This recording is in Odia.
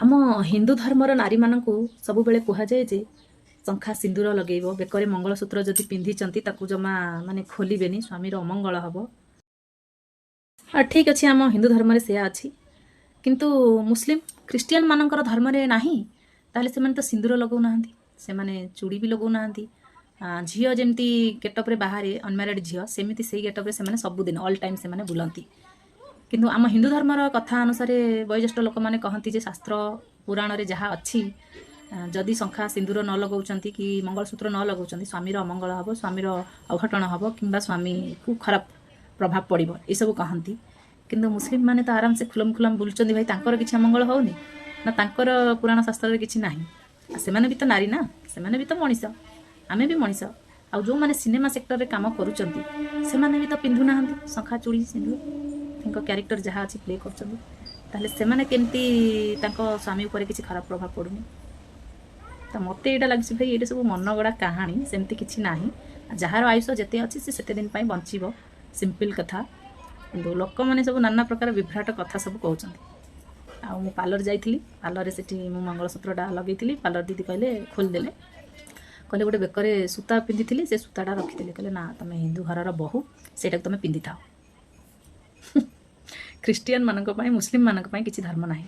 ଆମ ହିନ୍ଦୁ ଧର୍ମର ନାରୀମାନଙ୍କୁ ସବୁବେଳେ କୁହାଯାଏ ଯେ ଶଙ୍ଖା ସିନ୍ଦୁର ଲଗେଇବ, ବେକରେ ମଙ୍ଗଳସୂତ୍ର ଯଦି ପିନ୍ଧିଛନ୍ତି ତାକୁ ଜମା ମାନେ ଖୋଲିବେନି, ସ୍ୱାମୀର ଅମଙ୍ଗଳ ହେବ। ଠିକ୍ ଅଛି, ଆମ ହିନ୍ଦୁ ଧର୍ମରେ ସେୟା ଅଛି, କିନ୍ତୁ ମୁସଲିମ ଖ୍ରୀଷ୍ଟିଆନ ମାନଙ୍କର ଧର୍ମରେ ନାହିଁ। ତାହେଲେ ସେମାନେ ତ ସିନ୍ଦୁର ଲଗାଉନାହାନ୍ତି, ସେମାନେ ଚୁଡ଼ି ବି ଲଗାଉନାହାନ୍ତି। ଝିଅ ଯେମିତି ଗେଟଅପ୍ରେ ବାହାରେ, ଅନମ୍ୟାରେଡ଼ ଝିଅ, ସେମିତି ସେଇ ଗେଟଅପ୍ରେ ସେମାନେ ସବୁଦିନ ଅଲ୍ ଟାଇମ୍ ସେମାନେ ବୁଲନ୍ତି। କିନ୍ତୁ ଆମ ହିନ୍ଦୁ ଧର୍ମର କଥା ଅନୁସାରେ ବୟୋଜ୍ୟେଷ୍ଠ ଲୋକମାନେ କହନ୍ତି ଯେ ଶାସ୍ତ୍ର ପୁରାଣରେ ଯାହା ଅଛି, ଯଦି ଶଙ୍ଖା ସିନ୍ଦୁର ନ ଲଗାଉଛନ୍ତି କି ମଙ୍ଗଳସୂତ୍ର ନ ଲଗାଉଛନ୍ତି, ସ୍ୱାମୀର ଅମଙ୍ଗଳ ହେବ, ସ୍ୱାମୀର ଅଘଟଣ ହେବ କିମ୍ବା ସ୍ୱାମୀକୁ ଖରାପ ପ୍ରଭାବ ପଡ଼ିବ, ଏସବୁ କହନ୍ତି। କିନ୍ତୁ ମୁସଲିମ ମାନେ ତ ଆରାମସେ ଖୁଲମ ଖୁଲମ ବୁଲୁଛନ୍ତି ଭାଇ, ତାଙ୍କର କିଛି ଅମଙ୍ଗଳ ହେଉନି ନା, ତାଙ୍କର ପୁରାଣ ଶାସ୍ତ୍ରରେ କିଛି ନାହିଁ। ଆଉ ସେମାନେ ବି ତ ନାରୀ ନା, ସେମାନେ ବି ତ ମଣିଷ, ଆମେ ବି ମଣିଷ। ଆଉ ଯେଉଁମାନେ ସିନେମା ସେକ୍ଟରରେ କାମ କରୁଛନ୍ତି ସେମାନେ ବି ତ ପିନ୍ଧୁନାହାନ୍ତି ଶଙ୍ଖା ଚୁଡ଼ି ସିନ୍ଦୁର, ତାଙ୍କ କ୍ୟାରେକ୍ଟର ଯାହା ଅଛି ପ୍ଲେ କରୁଛନ୍ତି। ତାହେଲେ ସେମାନେ କେମିତି ତାଙ୍କ ସ୍ୱାମୀ ଉପରେ କିଛି ଖରାପ ପ୍ରଭାବ ପଡ଼ୁନି? ତ ମୋତେ ଏଇଟା ଲାଗୁଛି ଭାଇ, ଏଇଟା ସବୁ ମନଗଢ଼ା କାହାଣୀ, ସେମିତି କିଛି ନାହିଁ। ଯାହାର ଆୟୁଷ ଯେତେ ଅଛି ସେ ସେତେ ଦିନ ପାଇଁ ବଞ୍ଚିବ, ସିମ୍ପଲ୍ କଥା। କିନ୍ତୁ ଲୋକମାନେ ସବୁ ନାନା ପ୍ରକାର ବିଭ୍ରାଟ କଥା ସବୁ କହୁଛନ୍ତି। ଆଉ ମୁଁ ପାର୍ଲର ଯାଇଥିଲି, ପାର୍ଲରରେ ସେଠି ମୁଁ ମଙ୍ଗଳସୂତ୍ରଟା ଲଗେଇଥିଲି। ପାର୍ଲର ଦିଦି କହିଲେ ଖୋଲିଦେଲେ, କହିଲେ ଗୋଟେ ବେକରେ ସୂତା ପିନ୍ଧିଥିଲି, ସେ ସୂତାଟା ରଖିଥିଲେ। କହିଲେ ନା, ତୁମେ ହିନ୍ଦୁ ଘରର ବୋହୂ, ସେଇଟାକୁ ତୁମେ ପିନ୍ଧିଥାଅ। ଖ୍ରୀଷ୍ଟିଆନ ମାନଙ୍କ ପାଇଁ, ମୁସଲିମ ମାନଙ୍କ ପାଇଁ କିଛି ଧର୍ମ ନାହିଁ।